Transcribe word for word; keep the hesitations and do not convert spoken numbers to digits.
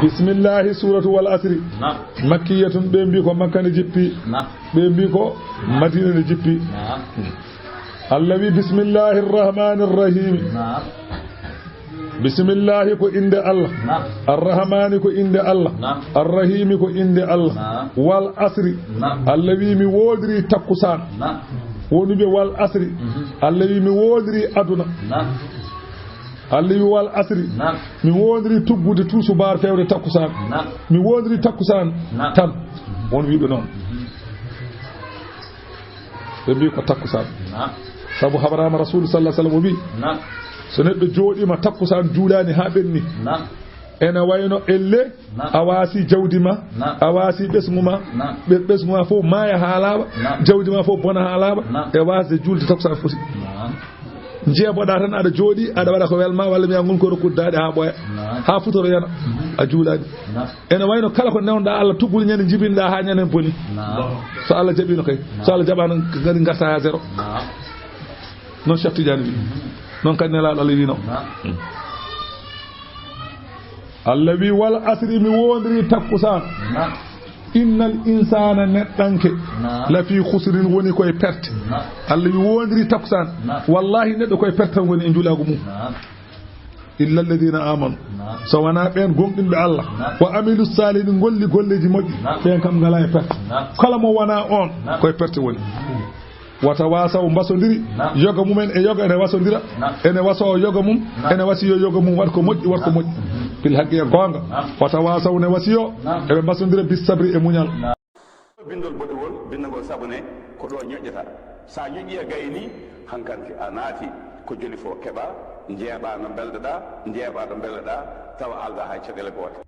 Bismillahi, suratu Wal Asri. Naam. Makkiyatun, ɓe mbi ko Makka nde jippi. Naam. Ɓe mbi ko Madina nde jippi. Naam. Allah wi, Bismillahi Rahmani Rahim. Naam. Bismillahi ko innde Allah. Naam. Arrahmani ko innde Allah. Naam. Arrahimi ko innde Allah. Naam. Wal Asri. Naam. Allah wi, mi woodiri takkusaan. Naam. Woni ɓe Wal Asri. Mhm. Allah wi, mi woodiri aduna. Naam. Allah wi, Wal Asri. Naam. Mi woodiri tuggude tuusubaar fewde takkusaan. Naam. Mi woodiri takkusaan. Naam. Tan. Won wiiɓe noon. Mhm. Ɓe mbi ko takkusaan. Naam. Sabu haɓraama Rasuulu sallallahu alaihi wasallam o wi, naam, so neɗɗo jooɗiima takkusaan juulaani haa ɓenni, naam, ene wayno elle, naam, a waasi jawdi ma, naam, a waasi ɓesngu ma, naam, ɓe-, ɓesngu ma fof maaya haa laaɓa, naam, jawdi ma fof bona haa laaɓa, naam, e waasde juulde takkusaan foti. Naam. Njeeboɗaa tan, aɗa jooɗii, aɗa waɗa ko welmaa, walla mbiyaa ngun ko rokkude daaɗe haa ɓooya, naam, haa futoro yana, a juulaani. Naam. Ene wayno kala ko newnoɗaa Allah, tuggude ñande njibinoɗaa haa ñande boni. Naam. So Allah jaɓiino kay. Naam. So Allah jaɓaano, ngari ngarta haa zéro. Naam. Noon Cheikh Tidiane wi. Mhm. Noon kadi Nelaaɗo Allah wi noon. Naam. Allah wi, "Wal asri, mi woondiri takkusaan." Naam. "Innal insaana, neɗɗanke, naam, la fii khusrin, woni koye perte." Naam. Allah wi, woondiri takkusaan. Naam. Wallahi, neɗɗo koye perte tan woni e njulaagu mum. Naam. "Illa alladhina amanu." Naam. So wonaa ɓeen gomɗinɓe Allah. Naam. "Wa amilu salihin", ngolli golleeji moƴƴi. Naam. Ɓeen kam ngalaa e perte. Naam. Kala mo wonaa oon, naam, koye perte woni. "Wa tawasaw", mbasondiri. Naam. Yoga mumen e yoga ene wasondira. Naam. Ene wasoo yoga mum, naam, ene wasiyoo yoga mum, waɗ ko moƴƴi, waɗ ko, naam, moƴƴi. Bil haqqi, e goonga. Naam. "Wa tawasaw", ne wasiyoo. Naam. Eɓe mbasondira bis sabri, e muñal. Naam. Bindol boɗewol, bindagol sabune ko ɗo ñoƴƴata. Sa ñoƴƴi a gayni, hankanti a naati ko joli fof keɓa, njeeɓa no mbelɗa-ɗaa, njeeɓa no mbelɗa-ɗaa, tawa alɗa hay caɗeele goote.